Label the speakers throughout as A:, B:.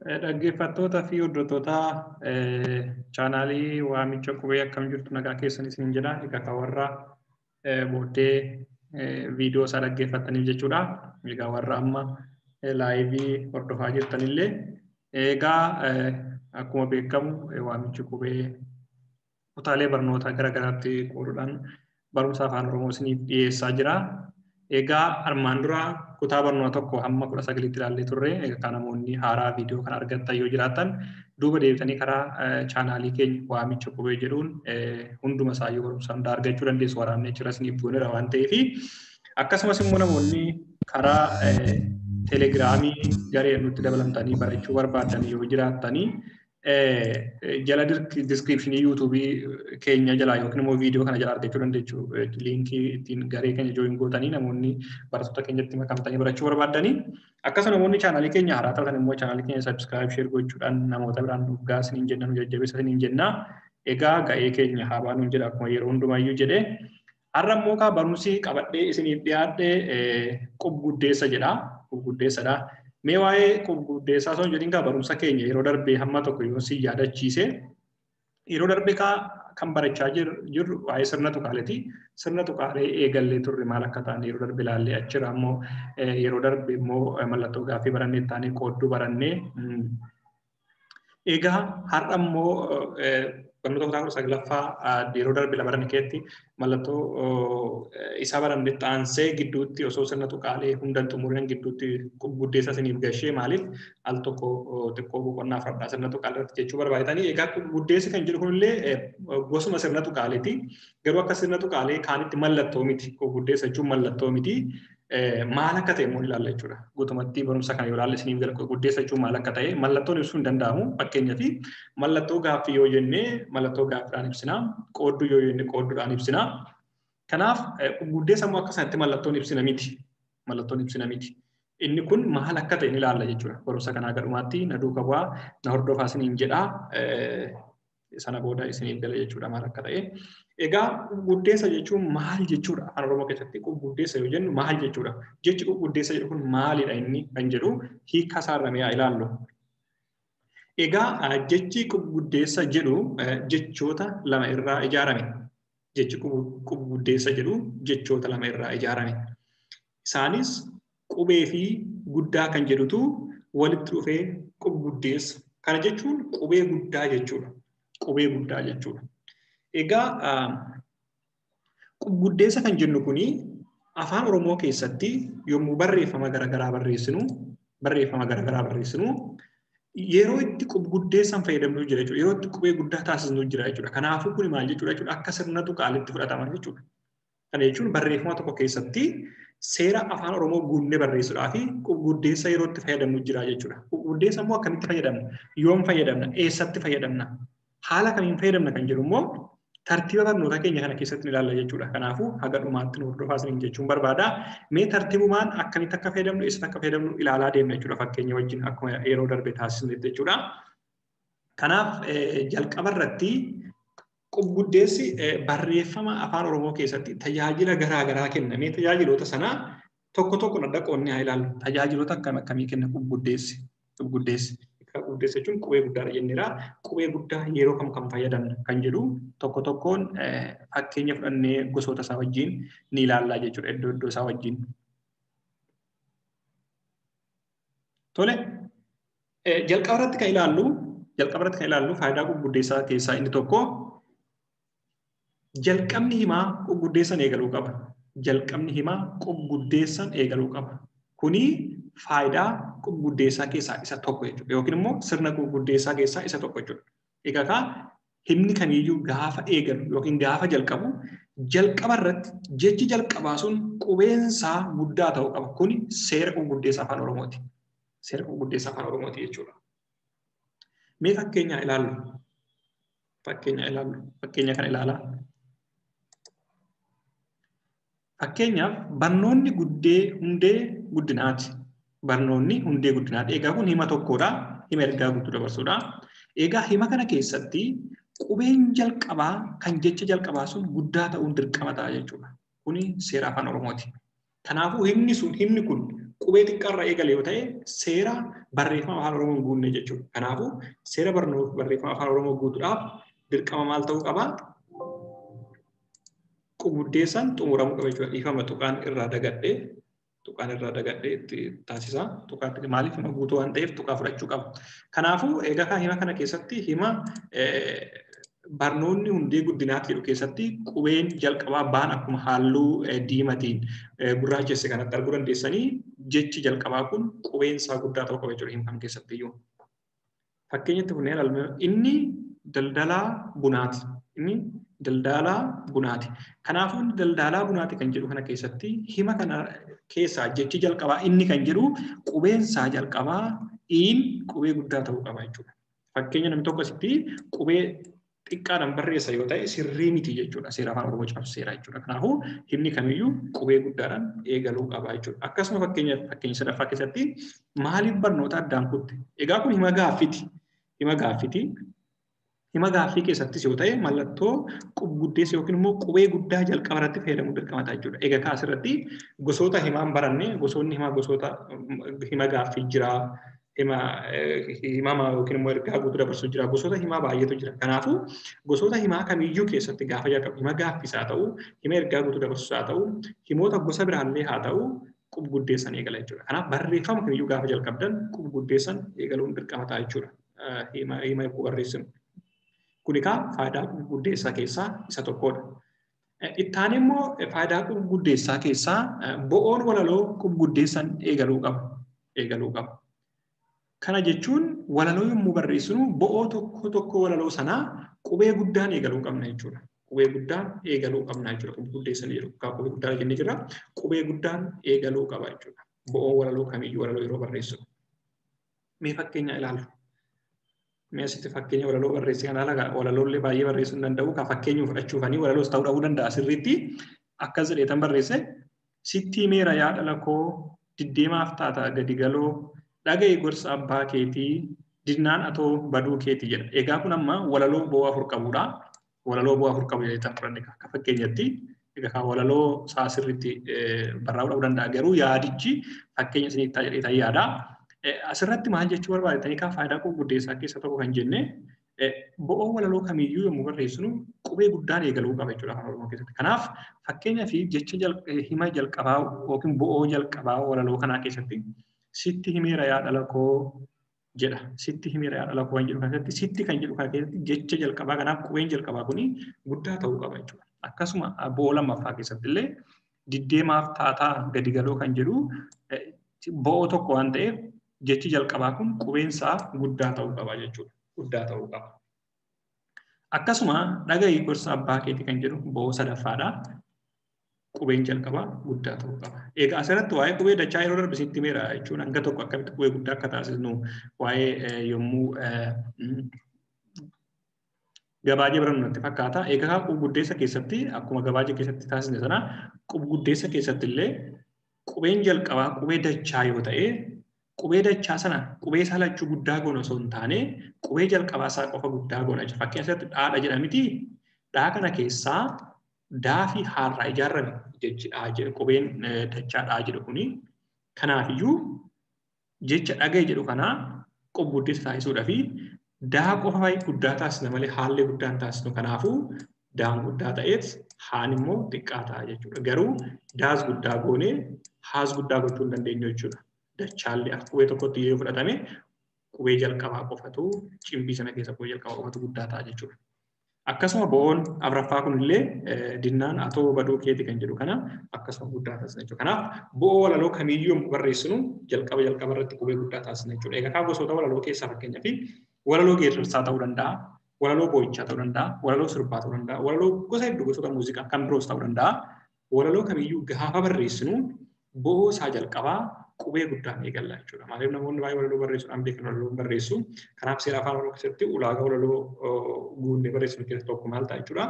A: Dhaggeeffattoota fi hordoftoota chaanaalii Waamicha Qubee akkam jirtu nagaa keessan isin jedha. Egaa kan warra booddee viidiyoo isaa dhaggeeffataniif jechuudha. Egaa warra amma laayivii hordofaa jirtanillee egaa akkuma beekamu Waamichi Qubee kutaalee barnootaa gara garaatti qooduudhaan barumsa afaan Oromoo isiniif dhiyeessaa jira. Egaa armaan dura kutaa barnoota 1 hamma 19tti ilaallee turre. Egaa namoonni haaraa viidiyoo kana argattan yoo jiraatan duuba deebitanii karaa chaanaalii keenya Waamicha Qubee jedhuun hunduma isaayyuu barumsa hundaa argachuu dandeessu. Waraabnee jira isiniif gooneera waan ta'eef. Akkasumas immoo namoonni karaa telegiraamii garee nutti dabalamtanii barachuu barbaadan yoo jiraattanii jala diskiripshinii yuutuubii keenya jalaa yookiin immoo viidiyoo kana jala argachuu dandeessu. Liinkii ittiin garee keenya jooyin gootanii namoonni barattoota keenyatti makamtanii barachuu barbaadanii. Akkasuma namoonni chaanaalii keenya haaraa taatan immoo chaanaalii keenya sabskiraayib sheer gochuudhaan namoota biraan nuuf gahaa isiniin jenna, nu jajjabeessa isiniin jenna. Egaa ga'ee keenya haa baanuun jedha akkuma yeroo hundumaayyuu jedhee. Har'a immoo kaa barumsi qabadhee isiniif dhiyaadhe qubguddeessa jedha. Qubguddeessadha. Mee waa'ee qubguddeessaa osoo hin jedhin kaa barumsa keenya yeroo darbee hamma tokko yoo si yaadachiise, yeroo darbee kaa kan barachaa jirru waa'ee sirna tuqaaleeti. Sirna tuqaalee eegallee turre maal akka ta'an yeroo darbe ilaallee achirra immoo yeroo darbe immoo mallattoo gaaffii barannee taanee qoodduu barannee. Egaa har'a immoo barnoota kutaa 19ffaa yeroo darbe baranne keessatti mallattoo isaa baranne xaansee gidduutti osoo sirna tuqaalee hundan xumuriin gidduutti qubguddeessa isiniif gashee maaliif al tokko xiqqoo boqonnaa fardhaa sirna tuqaalee irratti jechuu barbaadanii. Egaa qubguddeessi kan jedhu kunillee gosuma sirna tuqaaleeti. Garuu akka sirna tuqaalee kaanitti mallattoo miti. Qubguddeessa jechuun mallattoo miti. Maal akka ta'e immoo ilaalla jechuudha. Guutumatti barumsa kana yoo ilaalle isiniif gala qubguddeessa jechuun maal akka ta'e mallattoon ibsuu hin danda'amu. Fakkeenyaaf mallattoo gaaffii yoo jenne mallattoo gaaffiidhaan ibsina. Qoodduu yoo jenne qoodduudhaan ibsina. Kanaaf qubguddeessa immoo akka sanatti mallattoon ibsina miti. Mallattoon ibsina miti. Inni kun maal akka ta'e ni ilaalla jechuudha. Barumsa kanaa gadhumaatti na duuka bu'aa na hordofaa isiniin jedhaa. Sana booda isiniif gala jechuudha maal akka ta'e. Egaa qubguddeessa jechuun maal jechuudha? Afaan Oromoo keessatti qubguddeessa yoo jennu maal jechuudha? Jechi qubguddeessa jedhu kun maalidha inni kan jedhu hiika isaarra mee haa ilaallu. Egaa jechi qubguddeessa jedhu jechoota lama irraa ijaarame. Jechi qubguddeessa jedhu jechoota lama irraa ijaarame. Isaanis qubee fi guddaa kan jedhutu walitti dhufee qubguddeessa. Kana jechuun qubee guddaa jechuudha. Qubee guddaa jechuudha. Egaa qubguddeessa kan jennu kuni afaan Oromoo keessatti yommuu barreeffama garaagaraa barreessinu yeroo itti qubguddeessaan fayyadamnu jira jechuudha. Yeroo itti qubee guddaa taasisnu jira jechuudha. Kanaafuu kuni maal jechuudha jechuudha akka sirna tuqaaleetti fudhatama jechuudha. Kana jechuun barreeffama tokko keessatti seera afaan Oromoo guunnee barreessuudhaa fi qubguddeessa yeroo itti fayyadamnu jira jechuudha. Qubguddeessa immoo akkamitti fayyadamna? Yoom fayyadamna? Eessatti fayyadamna? Haala kamiin fayyadamna kan jedhu immoo tartiiba barnoota keenya kana keessatti ni ilaalla jechuudha. Kanaafuu haga dhumaatti nu hordofaa isiniin jechuun barbaada. Mee tartiibumaan akkamitti akka fayyadamnu, eessatti akka fayyadamnu ilaalaa deemna jechuudha. Fakkeenya wajjin akkuma yeroo darbe taasisnetti jechuudha. Kanaaf jalqaba irratti qubguddeessi barreeffama afaan Oromoo keessatti tajaajila garaa garaa kenna. Mee tajaajiloota sana tokko tokkoon adda qoonnee haa ilaallu. Tajaajiloota akkam akkamii kenna qubguddeessi? Qubguddeessi. Qubguddeessa jechuun qubee guddaadha jenneera. Qubee guddaa yeroo kam kam fayyadamna kan jedhu tokko tokkoon fakkeenya fudhannee gosoota isaa wajjin ni ilaallaa jechuudha. Iddoo iddoo isaa wajjin. Tole, jalqaba irratti kan ilaallu faayidaa qubguddeessaa keessaa inni tokko jalqabni himaa qubguddeessan eegaluu qaba. Jalqabni himaa qubguddeessan eegaluu qaba. Kuni faayidaa qubguddeessaa keessaa isa tokko jechuudha. Yookiin immoo sirna qubguddeessaa keessaa isa tokko jechuudha. Egaa kaa himni kamiiyyuu gaafa eegalu yookiin gaafa jalqabu jalqaba irratti jechi jalqabaa sun qubeensaa guddaa ta'uu qaba. Kuni seera qubguddeessaa afaan Oromooti. Seera qubguddeessaa afaan Oromooti jechuudha. Mee fakkeenya ilaallu. Fakkeenya ilaallu. Fakkeenya kana ilaalaa. Fakkeenyaaf barnoonni hundee guddinaati. Barnoonni hundee guddinaati. Egaa kun hima tokkodha. Hima ergaa guutuu dabarsuudha. Egaa hima kana keessatti qubeen jalqabaa kan jecha jalqabaa sun guddaa ta'uun dirqama ta'a jechuudha. Kuni seera afaan Oromooti. Kanaafuu himni kun qubee xiqqaarraa eegale yoo ta'e seera barreeffama afaan Oromoo hin guunne jechuudha. Kanaafuu seera barreeffama afaan Oromoo guutuudhaaf dirqama maal ta'uu qaba? Qubguddeessaan xumuramuu qaba jechuudha. Dhiifama tuqaan irraa dagadhee itti taasisa. Tuqaan maaliif hima guutuu waan ta'eef tuqaa fudhachuu qaba. Kanaafuu egaa hima kana keessatti hima barnoonni hundee guddinaati jedhu keessatti qubeen jalqabaa baan akkuma halluu diimatiin gurraachesse kanatti arguu dandeessanii jechi jalqabaa kun qubeen isaa guddaa ta'uu qaba jechuudha hima kana keessatti iyyuu. Fakkeenyatti kunneen ilaallu inni daldalaa bunaati. Inni daldalaa bunaati. Kanaafuu inni daldalaa bunaati kan jedhu kana keessatti hima kana keessaa jechi jalqabaa inni kan jedhu qubeen isaa jalqabaa in qubee guddaa ta'uu qaba jechuudha. Fakkeenya namni tokko asitti qubee xiqqaadhaan barreessa yoo ta'e sirrii miti jechuudha. Seera afaan Oromoo cabseera jechuudha. Kanaafuu himni kamiyyuu qubee guddaadhaan eegaluu qaba jechuudha. Akkasuma fakkeenya sadaffaa keessatti maaliif barnoota addaan kutte? Egaa kun hima gaaffiiti. Hima gaaffiiti. Hima gaaffii keessattis yoo ta'e mallattoo qubguddeessa yookiin immoo qubee guddaa jalqaba irratti fayyadamuu dirqama ta'a jechuudha. Egaa kaasirratti gosoota himaan baranne gosoonni himaa gosoota hima gaaffii jira. Himama yookiin immoo ergaa guutuu dabarsu jira. Gosoota himaa baay'eetu jira. Kanaafuu gosoota himaa kamiyyuu keessatti gaafa jalqabu hima gaaffiis haa ta'u, hima ergaa guutuu dabarsus haa ta'u, himoota gosa biraallee haa ta'u qubguddeessan eegala jechuudha. Kanaaf barreeffama kamiyyuu gaafa jalqabdan qubguddeessan eegaluun dirqama ta'a jechuudha. Hima yommuu barreessinu. Kun egaa faayidaa qubguddeessaa keessaa isa tokkodha. Itti immoo faayidaa qubguddeessaa keessaa bo'oon walaloo qubguddeessan eegaluu qaba. Eegaluu qaba. Kana jechuun walaloo yommuu barreessinu bo'oo tokko tokko walaloo sanaa qubee guddaan eegaluu qabna jechuudha. Qubee guddaan eegaluu qabna jechuudha. Qubguddeessan jedhu qubee guddaa jennee jirra. Qubee guddaan eegaluu qaba jechuudha. Bo'oo walaloo kamiyyuu walaloo yeroo barreessinu. Mee fakkeenya ilaallu. Mee asitti fakkeenya walaloo barreesse kana alaga walaloollee baay'ee barreessuu hin danda'u. Kan fakkeenya fudhachuufanii walaloos ta'uu dhabuu danda'a sirriitti. Akkas jedheetan barreesse sitti meera yaa dhala koo diddeemaaf taata gadi galoo dhaga'i gorsa abbaa keetii dinnaan atoo baduu keetii jedha. Egaa kun amma walaloo bo'oo afur qabudha. Walaloo bo'oo afur qabu jedheetan fudhanne akka fakkeenyatti. Egaa walaloo isaa sirriitti barraa'uu dhabuu danda'a. Garuu yaadichi fakkeenya isiniif ta'a jedheetan yaada. Asirratti maal jechuu barbaadetanii kaa faayidaa qubguddeessaa keessaa tokko kan jenne bo'oo walaloo kamiyyuu yommuu barreessinu qubee guddaan eegaluu qaba jechuudha afaan Oromoo keessatti. Kanaaf fakkeenyaa fi jecha hima jalqabaa yookiin bo'oo jalqabaa walaloo kanaa keessatti sitti himeera yaa dhala koo jedha. Sitti himeera yaa dhala koo kan jedhu kana keessatti sitti kan jedhu kana keessatti jecha jalqabaa kanaaf qubeen jalqabaa kuni guddaa ta'uu qaba jechuudha. Akkasuma bo'oo lammaffaa keessatti illee diddeemaaf taataa gadi galoo kan jedhu bo'oo tokko waan ta'eef jechi jalqabaa kun qubeen isaa guddaa ta'uu qaba jechuudha. Guddaa ta'uu qaba. Akkasuma dhaga'i gorsa abbaa keetii kan jedhu bo'oo sadaffaadha. Qubeen jalqabaa guddaa ta'uu qaba. Egaa asirratti waa'ee qubee dachaa yeroo darbe sitti himeera jechuun hanga tokko akkamitti qubee guddaa akka taasisnu waa'ee yommuu gabaajee barannu natti fakkaata. Egaa qubguddeessa keessatti akkuma gabaajee keessatti taasisne sana qubguddeessa keessatti illee qubeen jalqabaa qubee dachaa yoo ta'e qubee dachaa sana qubee isaa lachuu guddaa goona osoo hin taane qubee jalqabaa isaa qofa guddaa goona jechuudha. Fakkeenya asirratti dhaadha jedhamiti. Dhaa kana keessaa daa fi haarraa ijaarame jechi dhaa jedhu qubeen dachaa dhaa jedhu kuni. Kanaafiyyuu jecha dhaga'i jedhu kanaa qubguddeessa taasisuudhaa fi daa qofa guddaa taasisna malee haalli guddaa hin taasisnu. Kanaafuu daan guddaa ta'eet haan immoo xiqqaa ta'a jechuudha. Garuu daas guddaa goonee haas guddaa gochuu hin dandeenyu jechuudha. Dachaallee akka qubee tokkotti yoo fudhatame qubee jalqabaa qofatu cimbii sana keessa qubee jalqabaa qofatu guddaa ta'a jechuudha. Akkasuma bo'oon afraffaa kunillee dinnaan atoo baduu keeti kan jedhu kana akkasuma guddaa taasisna jechuudha. Kanaaf bo'oo walaloo kamiyyuu yommuu barreessinu jalqaba jalqaba irratti qubee guddaa taasisna jechuudha. Egaa gosoota walaloo keessaa fakkeenyaaf walaloo geerarsaa ta'uu danda'a, walaloo boo'ichaa ta'uu danda'a, walaloo sirbaa ta'uu danda'a, walaloo gosa hedduu gosoota muuziqaa kan biroos ta'uu danda'a. Walaloo kamiyyuu gaafa barreessinu bo'oo isaa jalqabaa qubee guddaan eegalla jechuudha. Maaliif namoonni baay'ee walaloo barreessuudhaan beekan walaloo barreessu. Kanaaf seera afaan Oromoo keessatti ulaagaa walaloo guunnee barreessinu keessaa tokko maal ta'a jechuudha.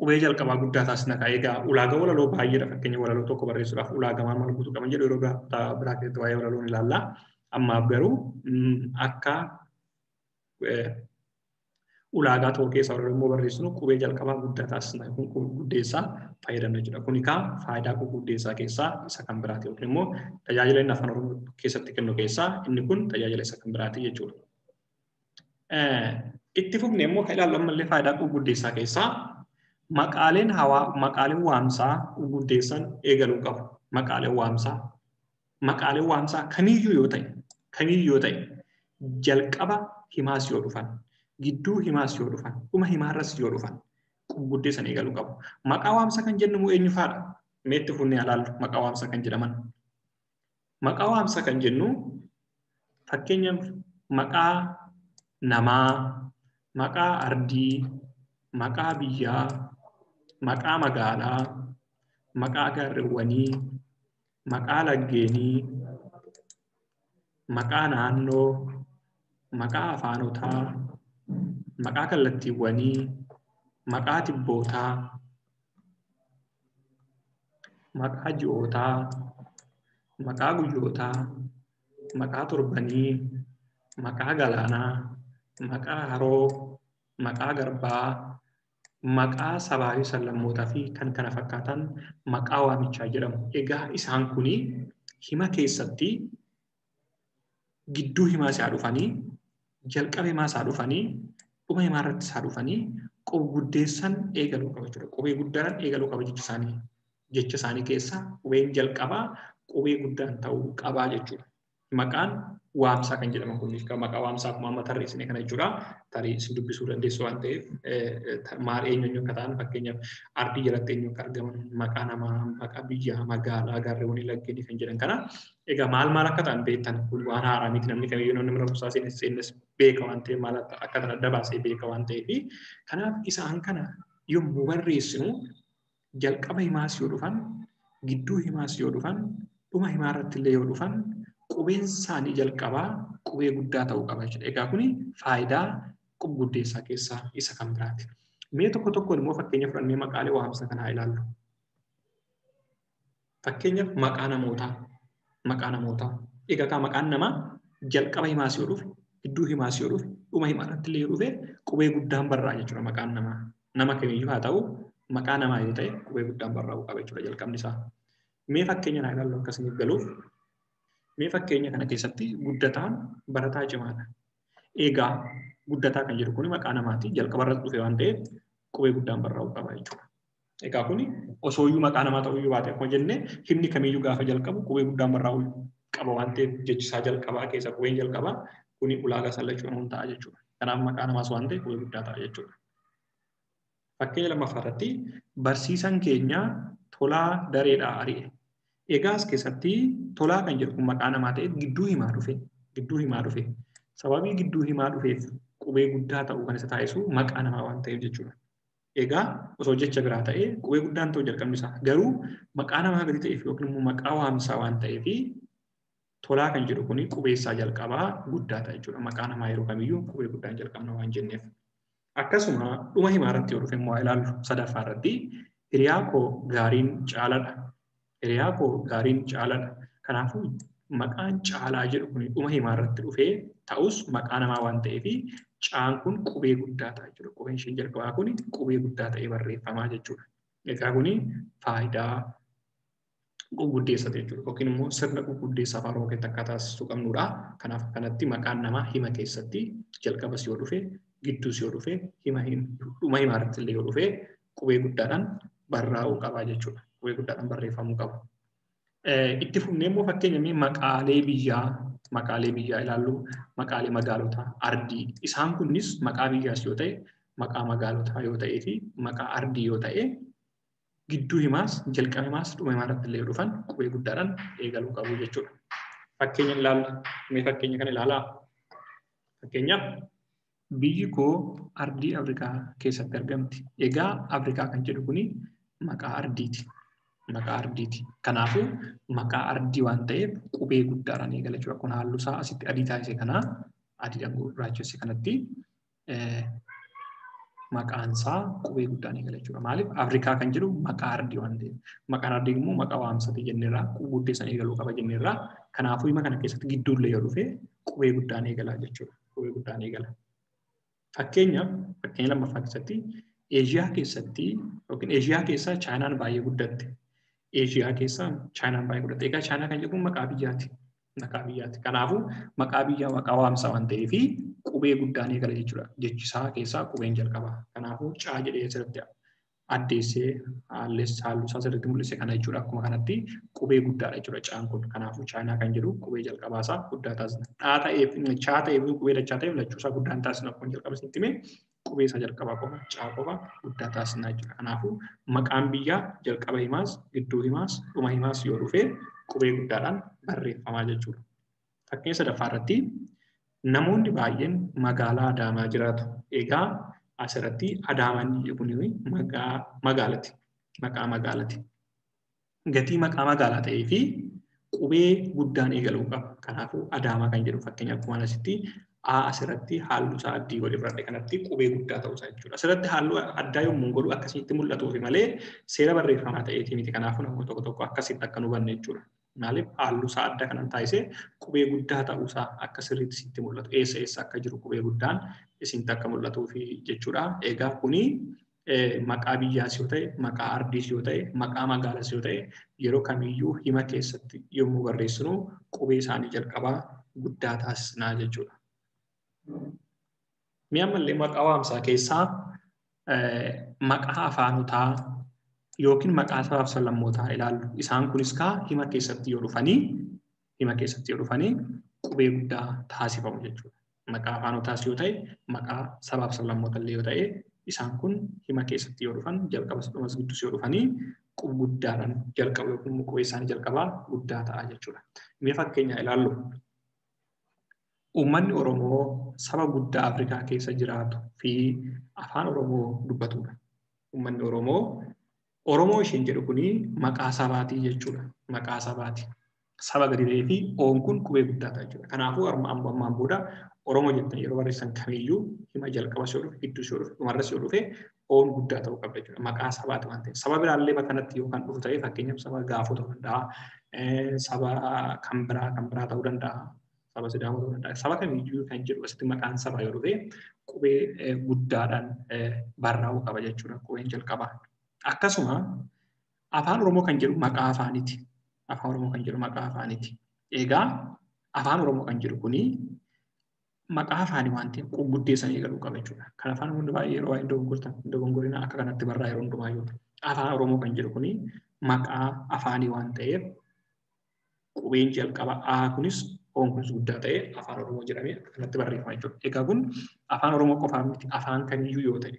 A: Qubee jalqabaa guddaa taasisna ka'a. Egaa ulaagaa walaloo baay'eedha. Fakkeenya walaloo tokko barreessuudhaaf ulaagaa maal maal guutuu qaban jedhu yeroo biraa keessatti waa'ee walaloo ni ilaalla. Ammaaf garuu akka Ulaagaa tokko keessaa yeroo immoo barreessinu qubee jalqabaa guddaa taasisna yookiin qubguddeessaa fayyadamna jechuudha. Kun egaa faayidaa qubguddeessaa keessaa isa kan biraati yookiin immoo tajaajila inni afaan Oromoo keessatti kennu keessaa inni kun tajaajila isa kan biraati jechuudha. Itti fufnee immoo kan ilaallu ammallee faayidaa qubguddeessaa keessaa maqaaleen hawaa maqaaleen waamsaa qubguddeessan eegaluu qabu. Maqaaleen waamsaa maqaaleen waamsaa kamiyyuu yoo ta'e jalqaba himaas yoo dhufan, gidduu himaas yoo dhufan, dhuma himaarras yoo dhufan qubguddeessan eegaluu qabu. Maqaa waamsaa kan jennu immoo eenyu faadha? Mee itti fufnee ilaallu maqaa waamsaa kan jedhaman. Maqaa waamsaa kan jennu fakkeenyaaf maqaa namaa, maqaa ardii, maqaa biyyaa, maqaa magaalaa, maqaa gaarreewwanii, maqaa laggeenii, maqaa naannoo, maqaa afaanotaa, maqaa kallattiiwwanii, maqaa tibbootaa, maqaa ji'ootaa, maqaa guyyootaa, maqaa torbanii, maqaa galaanaa, maqaa haroo, maqaa garbaa, maqaa sabaa fi sablammootaa fi kan kana fakkaatan maqaa waamichaa jedhamu. Egaa isaan kuni hima keessatti gidduu himaa isaa dhufanii, jalqaba himaa isaa dhufanii, dhuma himaa irratti isaa dhufanii qubguddeessan eegaluu qaba jechuudha. Qubee guddaan eegaluu qaba jecha isaanii. Jecha isaanii keessaa qubeen jalqabaa qubee guddaan ta'uu qabaa jechuudha. Maqaan waamsaa kan jedhaman kun maqaa waamsaa akkuma amma tarreessine kana jechuudha. Tarii isin dubbisuu dandeessu waan ta'eef maal eenyu akka ta'an fakkeenyaaf ardii jalatti eenyu akka argaman maqaa namaa, maqaa biyyaa, magaalaa, gaarreewwanii, laggeenii kan jedhan kana. Egaa maal maal akka ta'an beektan kun waan haaraa miti namni kamiyyuu namni mana barumsaa seenes beeka waan ta'eef maal akka ta'an adda baasee beeka waan ta'eef. Kanaaf isaan kana yommuu barreessinu jalqaba himaas yoo dhufan, gidduu himaas yoo dhufan, dhuma himaa irratti illee yoo dhufan qubeen isaanii jalqabaa qubee guddaa ta'uu qaba jechuudha. Egaa kuni faayidaa qubguddeessaa keessaa isa kan biraati. Mee tokko tokkoon immoo fakkeenya fudhannee maqaalee waamsa kanaa ilaallu. Fakkeenyaaf maqaa namootaa. Maqaa namootaa. Egaa kaa maqaan namaa jalqaba himaas yoo dhufe, gidduu himaas yoo dhufe, dhuma himaa irratti illee yoo dhufe qubee guddaan barraa'a jechuudha maqaan namaa. Nama kamiyyuu haa ta'u maqaa namaa yoo ta'e qubee guddaan barraa'uu qaba jechuudha jalqabni isaa. Mee fakkeenya naa ilaallu akkasiniif galuuf. Mee fakkeenya kana keessatti guddataan barataa cimaadha. Egaa guddataa kan jedhu kun maqaa namaati. Jalqaba irratti dhufe waan ta'eef qubee guddaan barraa'uu qaba jechuudha. Egaa kuni osooyyuu maqaa namaa ta'uyyuu baate akkuma jenne himni kamiyyuu gaafa jalqabu qubee guddaan barraa'uu qaba waan ta'eef jechisaa jalqabaa keessa qubeen jalqabaa kuni ulaagaa sallachuun ta'a jechuudha. Kanaaf maqaa namaas waan ta'eef qubee guddaa ta'a jechuudha. Fakkeenya lammaffaa irratti barsiisaan keenya Tolaa dareedhaa ari'e. Egaa as keessatti Tolaa kan jedhu kun maqaa namaa ta'e gidduu himaa dhufe. Gidduu himaa dhufe. Sababii gidduu himaa dhufeef qubee guddaa ta'uu kan isa taasisu maqaa namaa waan ta'eef jechuudha. Egaa osoo jecha biraa ta'ee qubee guddaan ta'u jalqabni isaa. Garuu maqaa namaa gadi ta'eef yookiin immoo maqaa waamsaa waan ta'eef Tolaa kan jedhu kun qubeessaa jalqabaa guddaa ta'a jechuudha. Maqaa namaa yeroo kamiyyuu qubee guddaan jalqabna waan jenneef. Akkasuma dhuma himaa irratti yoo dhufe immoo ilaallu sadaffaa irratti hiriyaa koo gaariin caaladha. Hiriyaa koo gaariin caaladha. Kanaafuu maqaan caalaa jedhu kun dhuma himaa irratti dhufee ta'us maqaa namaa waan ta'eef caan kun qubee guddaa ta'a jechuudha. Qubeen isheen jalqabaa kun qubee guddaa ta'ee barreeffamaa jechuudha. Egaa kuni faayidaa qubguddeessati jechuudha. Yookiin immoo sirna qubguddeessaa afaan Oromoo keessatti akka taasisuu qabnudha. Kanaaf kanatti maqaan namaa hima keessatti jalqabas yoo dhufe, gidduus yoo dhufe, dhuma himaa irratti illee yoo dhufe qubee guddaadhaan barraa'uu qaba jechuudha. Qubee guddaadhaan barreeffamuu qaba. Itti fufnee immoo fakkeenya mee maqaalee biyyaa ilaallu, maqaalee magaalotaa, ardii. Isaan kunis maqaa biyyaas yoo ta'e, maqaa magaalotaa yoo ta'ee fi maqaa ardii yoo ta'e gidduu himaas, jalqaba himaas, dhuma himaa irratti illee yoo dhufan qubee guddaadhaan eegaluu qabu jechuudha. Fakkeenya ilaalla. Mee fakkeenya kana ilaalaa. Fakkeenyaaf biyyi koo ardii Afrikaa keessatti argamti. Egaa Afrikaa kan jedhu kuni maqaa ardiiti. Maqaa ardiiti. Kanaafuu maqaa ardii waan ta'eef qubee guddaadhaan eegala jechuudha. Kun halluu isaa asitti adii taasise kana adiidhaan gurraachesse kanatti maqaan isaa qubee guddaan eegala jechuudha. Maaliif Afrikaa kan jedhu maqaa ardii waan ta'eef. Maqaan ardii immoo maqaa waamsati jenneerraa qubguddeessan eegaluu qaba jenneerraa. Kanaafuu hima kana keessatti gidduullee yoo dhufe qubee guddaan eegala jechuudha. Qubee guddaan eegala. Fakkeenyaaf fakkeenya lammaffaa keessatti Eeshiyaa keessatti yookiin Eeshiyaa keessaa Chaayinaan baay'ee guddatte. Eeshiyaa keessaa Chaayinaan baay'ee guddatte. Egaa Chaayinaa kan jedhu maqaa biyyaati. Maqaa biyyaati. Kanaafuu maqaa biyyaa maqaa waamsaa waan ta'eef qubee guddaan eegala jechuudha. Jechisaa keessaa qubeen jalqaba. Kanaafuu caa jedhee asirratti addeessee halluu isaa sirriitti mul'ise kana jechuudha. Akkuma kanatti qubee guddaadha jechuudha caan kun. Kanaafuu Chaayinaa kan jedhu qubee jalqabaa isaa guddaa taasisna. Dhaa ta'eef chaa ta'eef qubee dachaa ta'eef lachuu isaa guddaan taasisna akkuma jalqaba isinitti hime qubee isaa jalqabaa qofa caa qofa guddaa taasisna jechuudha. Kanaafuu maqaan biyyaa jalqaba himaas, gidduu himaas, dhuma himaas yoo dhufe qubee guddaadhaan barreeffamaa jechuudha. Fakkeenya sadaffaa irratti namoonni baay'een magaalaa Adaamaa jiraatu. Egaa asirratti Adaamaan kun maqaa magaalaati. Maqaa magaalaati. Gatii maqaa magaalaa ta'ee fi qubee guddaan eegaluu qaba. Kanaafuu Adaamaa kan jedhu fakkeenyaaf akkuma asitti A asirratti halluu isaa adii godhee fudhadhe kanatti qubee guddaa ta'uusaa jechuudha. Asirratti halluu addaa yommuu godhu akkasitti mul'atuufi malee seera barreeffamaa ta'eetii miti. Kanaafuu namoonni tokko tokko akkasitti akka nu hubanne jechuudha. Maaliif halluu isaa adda kanan taasise qubee guddaa ta'uusaa akka sirriitti sitti mul'atu. Eessa eessa akka jiru qubee guddaan isinitti akka mul'atuufi jechuudha. Egaa kuni maqaa biyyaas yoo ta'e, maqaa ardiis yoo ta'e, maqaa magaalaas yoo ta'e yeroo kamiyyuu hima keessatti yommuu barreessinu qubee isaanii jalqabaa guddaa taasisnaa jechuudha. Mi'a ammallee maqaa waamsaa keessaa maqaa afaanotaa yookiin maqaa sabaaf sablammootaa ilaallu. Isaan kunis kaa hima keessatti yoo dhufanii qubee guddaa taasifamu jechuudha. Maqaa afaanotaas yoo ta'e, maqaa sabaaf sablammoota illee yoo ta'e, isaan kun hima keessatti yoo dhufan jalqabas dhumas gidduus yoo dhufanii qubee guddaadhaan jalqabu yookiin qubee isaanii jalqabaa guddaa ta'a jechuudha. Mee fakkeenya ilaallu. Uummanni Oromoo saba guddaa Afrikaa keessa jiraatu fi afaan Oromoo dubbatudha. Uummanni Oromoo Oromoo isheen jedhu kuni maqaa sabaatii jechuudha. Maqaa sabaati. Saba gadi ta'ee fi oon kun qubee guddaa ta'a jechuudha. Kanaafuu ammaan booda Oromoo jettan yeroo barreessan kamiyyuu hima jalqaba yoo dhufe, gidduu yoo dhufe, dhumarras yoo dhufe oon guddaa ta'uu qabda jechuudha. Maqaa sabaati waan ta'eef. Saba biraallee bakka kanatti yoo kan dhufu ta'e fakkeenyaaf saba Gaafoo ta'uu danda'a, saba kan biraa ta'uu danda'a, saba Sidaamoo ta'uu danda'a. Saba kamiyyuu kan jedhu asitti maqaan sabaa yoo dhufe qubee guddaadhaan barraa'uu qaba jechuudha. Qubeen jalqabaa. Akkasuma afaan Oromoo kan jedhu maqaa afaaniiti. Afaan Oromoo kan jedhu maqaa afaaniiti. Egaa afaan Oromoo kan jedhu kuni maqaa afaanii waan ta'eef guddeessanii eegaluu qaba jechuudha. Kan afaan hundi baay'ee yeroo baay'ee dogoggortan dogoggorina akka kanatti barraa yeroo hundumaa yoo afaan Oromoo kan jedhu kuni maqaa afaanii waan ta'eef qubeen jalqaba A kunis Oon kunis guddaa ta'e afaan Oromoo jedhamee akka kanatti barreeffama jechuudha. Egaa kun afaan Oromoo qofaa miti afaan kamiyyuu yoo ta'e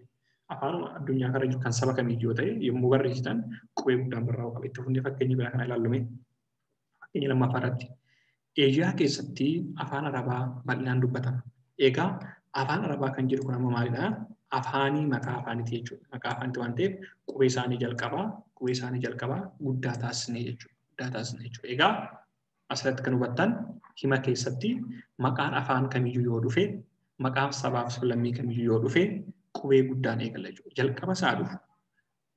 A: afaan addunyaa kana jiru kan saba kamiyyuu yoo ta'e yommuu barreessitan qubee guddaan barraa'uu qaba. Itti fufnee fakkeenya biraa kana ilaallume. Fakkeenya lammaffaa irratti Eeshiyaa keessatti afaan Arabaa bal'inaan dubbatama. Egaa afaan Arabaa kan jedhu kun amma maalidhaa? Afaanii maqaa afaaniiti jechuudha. Maqaa afaaniiti waan ta'eef qubee isaanii jalqabaa guddaa taasisnee jechuudha. Guddaa taasisnee jechuudha. Egaa asirratti kan hubattan hima keessatti maqaan afaan kamiyyuu yoo dhufe, maqaan sabaaf sablammii kamiyyuu yoo dhufe qubee guddaan eegala jechuudha. Jalqaba isaa dhufu,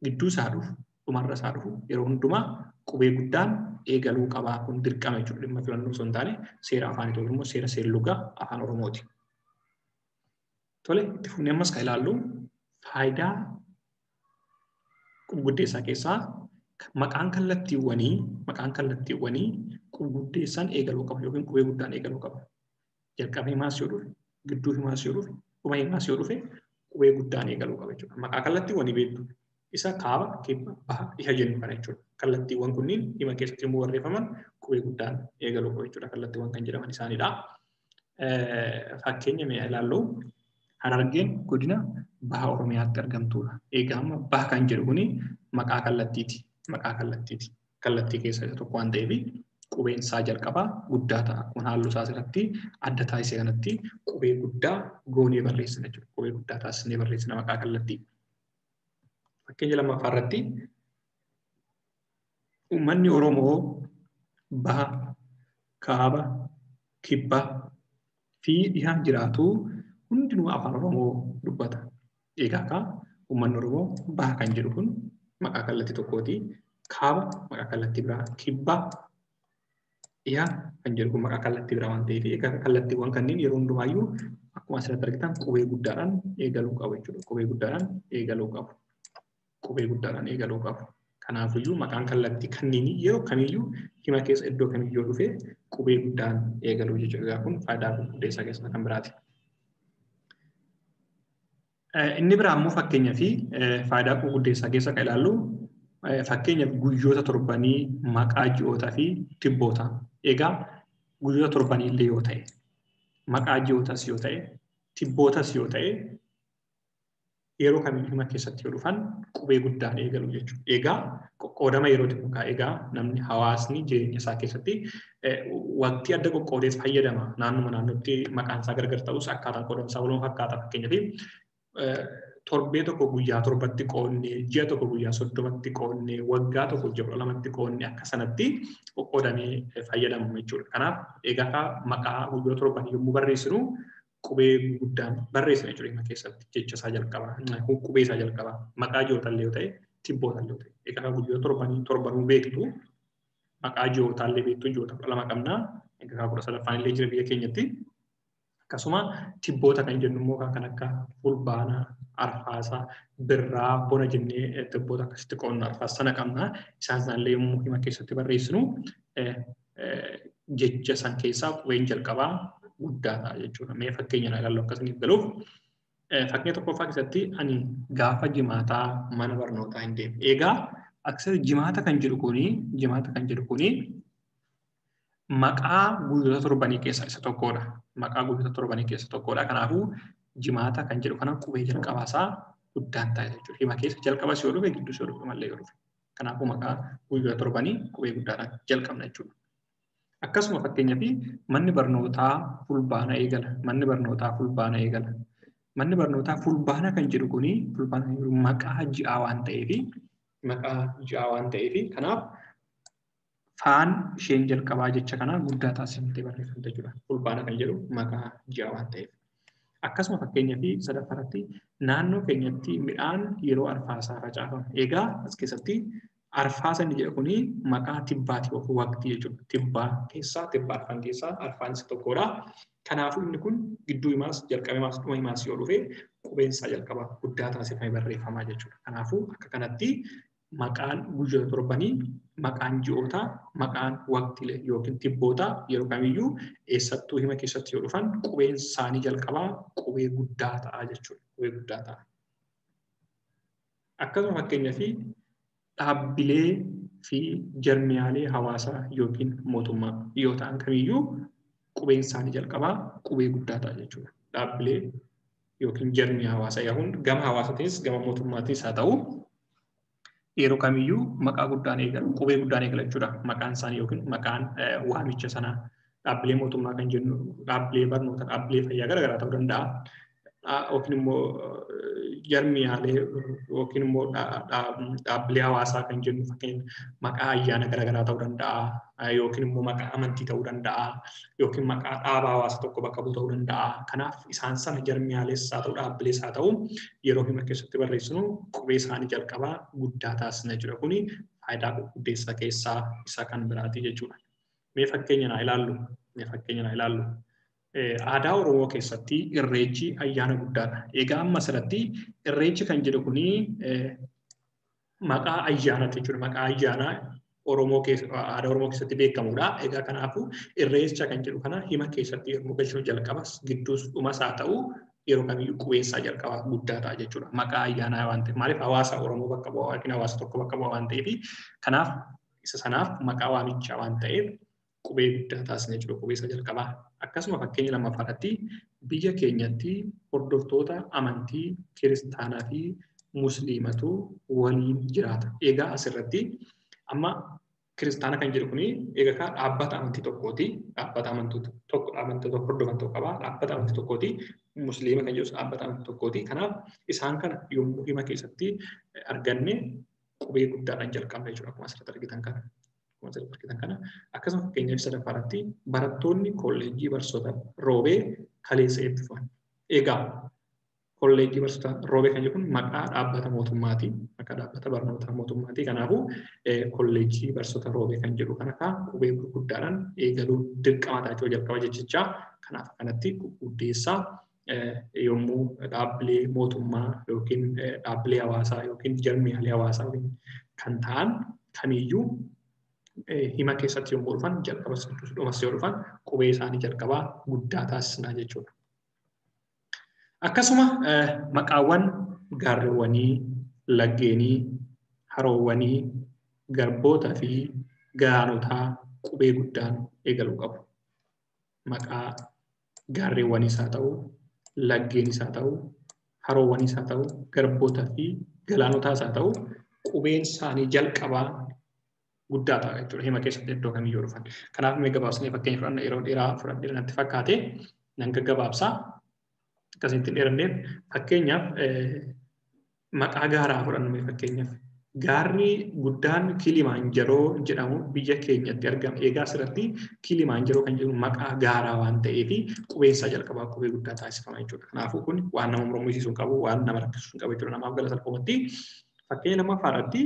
A: gidduu isaa dhufu, dhumarra isaa dhufu yeroo hundumaa qubee guddaan eegaluu qabaa kun dirqama jechuudha. Dhimma filannoo osoo hin taane seera afaanii yookiin immoo seera seerlugaa afaan Oromooti. Tole itti fufnee ammas kan ilaallu faayidaa qubguddeessaa keessaa maqaan kallattiiwwanii qubguddeessaan eegaluu qaba yookiin qubee guddaan eegaluu qaba. Jalqaba himaas yoo dhufe, gidduu himaas yoo dhufe, dhuma himaas yoo dhufe qubee guddaan eegaluu qaba jechuudha. Maqaa kallattiiwwanii beektu. Isa kaaba, kibba, baha, dhiha jennu kana jechuudha. Kallattiiwwan kunniin hima keessatti yommuu barreeffaman qubee guddaan eegaluu qabu jechuudha. Kallattiiwwan kan jedhaman isaanidha. Fakkeenya mee ilaallu Harargeen godina baha Oromiyaatti argamtudha. Egaa amma baha kan jedhu kuni maqaa kallattiiti. Maqaa kallattiiti. Kallattii keessaa isa tokko waan ta'eef qubeen isaa jalqabaa guddaa ta'a. Kun halluu isaa asirratti adda taasise kanatti qubee guddaa goonee barreessina jechuudha. Qubee guddaa taasisnee barreessina maqaa kallattii. Fakkeenya lammaffaa irratti uummanni Oromoo baha, kaaba, kibba fi dhiha jiraatu hundinuu afaan Oromoo dubbata. Egaa akka uummanni Oromoo baha kan jedhu kun maqaa kallattii tokkooti. Kaaba maqaa kallattii biraa, kibba Dhiha kan jedhu kun maqaa kallattii biraa waan ta'eef egaa kallattiiwwan kanneen yeroo hundumaayyuu akkuma asirratti argitan qubee guddaadhaan eegaluu qabu jechuudha. Qubee guddaadhaan eegaluu qabu. Qubee guddaadhaan eegaluu qabu. Kanaafiyyuu maqaan kallattii kanneen yeroo kamiyyuu hima keessa iddoo kamiyyuu dhufee qubee guddaan eegaluu jechuudha. Egaa kun faayidaa guddeessaa keessaa kan biraati. Inni biraa immoo fakkeenyaa fi faayidaa guddeessaa keessa kan ilaallu fakkeenyaaf guyyoota torbanii maqaa ji'ootaa fi tibboota. Egaa guyyoota torbanii illee yoo ta'e, maqaa ji'ootas yoo ta'e, tibbootas yoo ta'e yeroo kamiyyuu hima keessatti yoo dhufan qubee guddaan eegalu jechuudha. Egaa qoqqoodama yeroo xiqqaa egaa namni hawaasni jireenya isaa keessatti waqtii adda qoqqoodees fayyadama. Naannuma naannootti maqaan isaa gargar ta'us akkaataan qoodamsaa waluma fakkaata. Fakkeenyaaf torbee tokko guyyaa 7tti qoodnee, ji'a tokko guyyaa 30tti qoodnee, waggaa tokko ji'a 12tti qoodnee akka sanatti qoqqoodamee fayyadamu jechuudha. Kanaaf egaa maqaa guyyaa torbanii yommuu barreessinu qubee guddaan barreessina jechuudha hima keessatti jecha isaa jalqaba, qubee isaa jalqaba, maqaa ji'ootallee yoo ta'e, tibbootallee yoo ta'e. Egaa guyyaa torbanii torbanuu beektu, maqaa ji'ootaallee beektu, ji'oota 12 qabna. Egaa 13ffaan illee jira biyya keenyatti. Akkasuma tibboota kan jennu immoo kan akka fulbaana, arfaasaa, birraa, bona jennee tibboota akkasitti qoodnu arfaasa sana qabna. Isaan sanallee yommuu hima keessatti barreessinu jecha san keessaa qubeen jalqabaa guddaa ta'a jechuudha. Mee fakkeenya naa ilaallu akkasiniif galuuf. Fakkeenya tokkoffaa keessatti ani gaafa jimaataa mana barnootaa hin deemne. Egaa aksar jimaata kan jedhu kuni maqaa guyyoota torbanii keessaa isa tokkodha. Maqaa guyyoota torbanii keessaa tokkodha. Kanaafuu jimaata kan jedhu kana qubee jalqabaa isaa guddaan ta'a jechuudha. Hima keessa jalqabas yoo dhufe gidduus yoo dhufe mallee yoo dhufe. Kanaafuu maqaa guyyoota torbanii qubee guddaadhaan jalqabna jechuudha. Akkasuma fakkeenyaaf manni barnootaa fulbaana eegala. Manni barnootaa fulbaana eegala. Manni barnootaa fulbaana kan jedhu kuni fulbaana maqaa ji'aa waan ta'eef kanaaf faan isheen jalqabaa jecha kana guddaa taasifamtee barreeffamte jechuudha. Fulbaana kan jedhu maqaa ji'aa waan ta'eef. Akkasuma fakkeenyaaf sadaffaratti naannoo keenyatti midhaan yeroo arfaasaa facaafama. Egaa as keessatti arfaasa inni jedhu kuni maqaa tibbaati yookiin waqtii jechuudha. Tibbaa keessaa tibba arfan keessaa arfaan isa tokkodha. Kanaafuu inni kun gidduu himaas jalqaba himaas dhuma himaas yoo dhufe qubeen isaa jalqaba guddaa taasifamee barreeffamaa jechuudha. Kanaafuu akka kanatti maqaan guyyoota torbanii, maqaan ji'ootaa, maqaan waqtiilee yookiin tibbootaa yeroo kamiyyuu eessattuu hima keessatti yoo dhufan qubeen isaanii jalqabaa qubee guddaa ta'a jechuudha. Qubee guddaa ta'a. Akkasuma fakkeenyaaf dhaabbilee fi jarmiyaalee hawaasaa yookiin mootummaa yoo ta'an kamiyyuu qubeen isaanii jalqabaa qubee guddaa ta'a jechuudha. Dhaabbilee yookiin jarmiyaa hawaasaa yaahuun gama hawaasaatiinis gama mootummaatiinis haa ta'u yeroo kamiyyuu maqaa guddaan eegalu, qubee guddaan eegala jechuudha. Maqaan isaanii yookiin maqaan waamicha sanaa dhaabbilee mootummaa kan jennu, dhaabbilee barnoota, dhaabbilee fayyaa garaagaraa ta'uu danda'a. Yookiin immoo jarmiyaalee yookiin immoo dhaabbilee hawaasaa kan jennu fakkeenya maqaa ayyaana garaagaraa ta'uu danda'a yookiin immoo maqaa amantii ta'uu danda'a yookiin maqaa dhaaba hawaasa tokko bakka bu'u ta'uu danda'a. Kanaaf isaan sana jarmiyaalees haa ta'u dhaabbilees haa ta'u yeroo hima keessatti barreessinu qubee isaanii jalqabaa guddaa taasisna jechuudha. Kuni faayidaa guddeessaa keessaa isa kan biraati jechuudha. Mee fakkeenya naa ilaallu. Mee fakkeenya naa ilaallu. Aadaa Oromoo keessatti irreechi ayyaana guddaadha. Egaa amma asirratti irreechi kan jedhu kuni maqaa ayyaanaati jechuudha. Maqaa ayyaanaa Oromoo keessa aadaa Oromoo keessatti beekamudha. Egaa kanaafuu irreecha kan jedhu kana hima keessatti yommuu galchinu jalqabas gidduus dhumas haa ta'u yeroo kamiyyuu qubeen isaa jalqabaa guddaa ta'a jechuudha. Maqaa ayyaanaa waan ta'eef maaliif hawaasa Oromoo bakka bu'aa yookiin hawaasa tokko bakka bu'aa waan ta'eef kanaaf isa sanaaf maqaa waamichaa waan ta'eef qubee guddaa taasisna jechuudha qubee isaa jalqabaa. Akkasuma fakkeenya lammaffaatti biyya keenyatti hordoftoota amantii kiristaanaa fi musliimatu waliin jiraata. Egaa asirratti amma kiristaana kan jedhu kuni egaa dhaabbata amantii tokkooti. Dhaabbata amantii tokko amantii tokko hordofan tokko qaba. Dhaabbata amantii tokkooti. Musliima kan jedhus dhaabbata amantii tokkooti. Kanaaf isaan kana yommuu hima keessatti arganne qubee guddaadhaan jalqabna jechuudha. Akkuma asirratti argitan kana. Akkasuma fakkeenyaaf sadaffaatti barattoonni kolleejjii barsiisota roobee kaleessa eebbifaman. Egaa Kolleejjii Barsiisota Roobee kan jedhu kun maqaa dhaabbata mootummaati. Maqaa dhaabbata barnoota mootummaati. Kanaafuu Kolleejjii Barsiisota Roobee kan jedhu kana qubee gurguddaadhaan eegaluun dirqama ta'a jechuudha jalqaba jechichaa. Kanaaf kanatti guddeessaa yommuu dhaabbilee mootummaa yookiin dhaabbilee hawaasaa yookiin jarmiyaalee hawaasaa kan ta'an kamiyyuu hima keessatti yommuu dhufan jalqabas dhumas yoo dhufan qubee isaanii jalqabaa guddaa taasisnaa jechuudha. Akkasuma maqaawwan gaarreewwanii, laggeenii, haroowwanii, garbootaa fi galaanotaa qubee guddaan eegaluu qabu. Maqaa gaarreewwaniis haa ta'u, laggeenis haa ta'u, haroowwanis haa ta'u, garbootaa fi galaanotaas haa ta'u, qubeen isaanii jalqabaa guddaa ta'a jechuudha. Hima keessatti iddoo kamiyyuu dhufan. Kanaaf mee gabaabsinee fakkeenya fudhanna yeroo dheeraa fudhadhee natti fakkaate nan gaggabaabsaa. Akkasitti hin dheeranneef fakkeenyaaf maqaa gaaraa fudhannu mee fakkeenyaaf. Gaarri guddaan Kilimanjaroo jedhamu biyya keenyatti argama. Egaa asirratti Kilimanjaroo kan jedhamu maqaa gaaraa waan ta'eef qubeen isaa jalqabaa qubee guddaa taasifama jechuudha. Kanaafuu kun waan nama mormisiisuu hin qabu, waan nama rakkisuu hin qabu jechuudha. Namaaf gala salphumatti. Fakkeenya lammaffaa irratti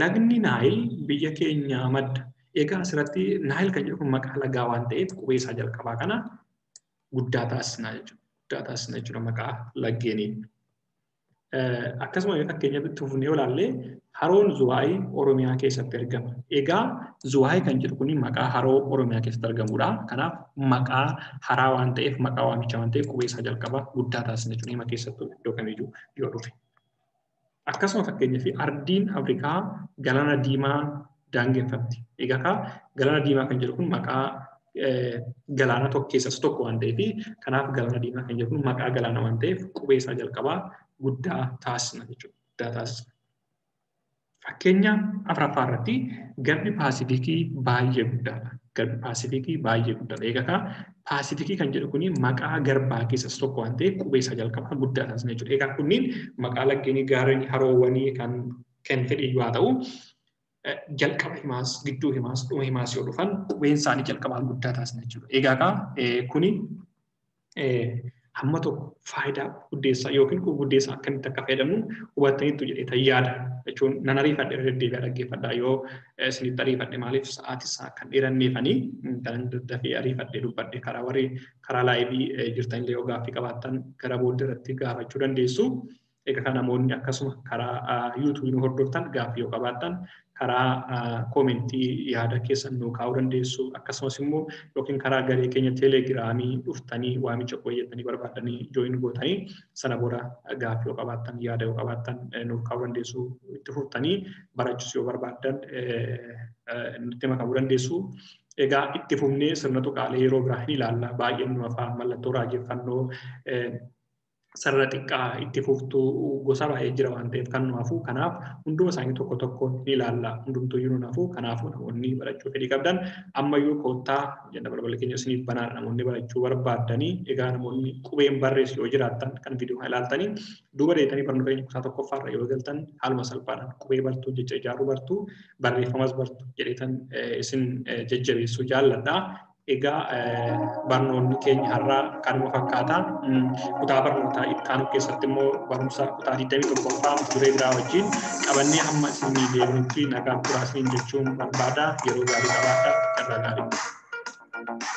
A: lagni Naayil biyya keenyaa madda. Egaa asirratti Naayil kan jedhu kun maqaa lagaa waan ta'eef qubee isaa jalqabaa kana guddaa taasisna jechuudha. Guddaa taasisna jechuudha maqaa laggeenii. Akkasuma fakkeenyaaf itti fufnee ilaalle haroon Zuwaayii Oromiyaa keessatti argama. Egaa Zuwaayii kan jedhu kun maqaa haroo Oromiyaa keessatti argamudha. Kanaaf maqaa haraa waan ta'eef maqaa waamichaa waan ta'eef qubee isaa jalqabaa guddaa taasisna jechuudha hima keessattuu iddoo kamiyyuu yoo dhufe. Akkasuma fakkeenyaaf ardiin Afrikaa Galaana Diimaa daangeffamti. Egaa Galaana Diimaa kan jedhu kun maqaa galaana tokko keessaa isa tokko waan ta'eef kanaaf Galaana Diimaa kan jedhu kun maqaa galaana waan ta'eef qubee isaa jalqabaa guddaa taasisna jechuudha. Guddaa taasisna. Fakkeenya afuraffaa irratti garbi Paasifikii baay'ee guddaadha. Garbi Paasifikii baay'ee guddaadha. Egaa Paasifikii kan jedhu kun maqaa garbaa keessaa isa tokko waan ta'eef qubee isaa jalqabaa guddaa taasisna jechuudha. Egaa kunniin maqaa laggeenii, gaarreenii, haroowwanii kan fedhiyyuu haa ta'u jalqaba himaas, gidduu himaas, dhuma himaas yoo dhufan qubeen isaanii jalqabaa guddaa taasisna jechuudha. Egaa kuni hamma tokko faayidaa guddeessaa yookiin guddeessaa akkamitti akka fayyadamnu hubattaniittu jedhee yaada jechuun nan ariifadhe irra deddeebi'aa dhaggeeffadhaa yoo isinitti ariifadhe maaliif sa'aatii isaa kan dheeranneefanii kan dafee ariifadhe dubbadhe karaa warri karaa laayivii jirtanillee yoo gaaffii qabaattan gara booddee irratti gaafachuu dandeessu. Egaa kan namoonni akkasuma karaa yuutuubii nu hordoftan gaaffii yoo qabaattan karaa koomentii yaada keessan nuu kaa'uu dandeessu. Akkasumas immoo yookiin karaa garee keenya teelegiraamii dhuftanii waamicha qooyyattanii barbaadanii jooyin gootanii sana booda gaaffii yoo qabaattan yaada yoo qabaattan nuuf kaa'uu dandeessu. Itti fuftanii barachuus yoo barbaaddan nutti makamuu dandeessu. Egaa itti fufnee sirna tuqaalee yeroo biraa hin ilaalla. Baay'een nu afaan mallattoo raajeffannoo sarara xiqqaa itti fuftuu gosa baay'ee jira waan ta'eef kan nu hafu. Kanaaf hunduma isaanii tokko tokko ni ilaalla. Hundumtuu nu hafu. Kanaafuu namoonni barachuu fedhii qabdan ammayyuu koottaa jenna balbala keenya isiniif banaadha. Namoonni barachuu barbaaddanii egaa namoonni qubeen barreessu yoo jiraattan kan viidiyoo kana ilaaltanii duuba deetanii barnoota keenya kutaa tokkoffaarra yoo galtan haaluma salphaadhaan qubee bartuu jecha ijaaruu bartuu barreeffamas bartu jedheetan isin jajjabeessuu jaalladha. Egaa barnoonni keenya har'aa kanuma fakkaata. Kutaa barnootaa itti aanu keessatti immoo barumsa kutaa 21ffaa mata duree biraa wajjin qabannee hamma isinii deebinutti nagaan turaa isiniin jechuun barbaada. Yeroo gaarii qabaadhaa. Carraa gaarii.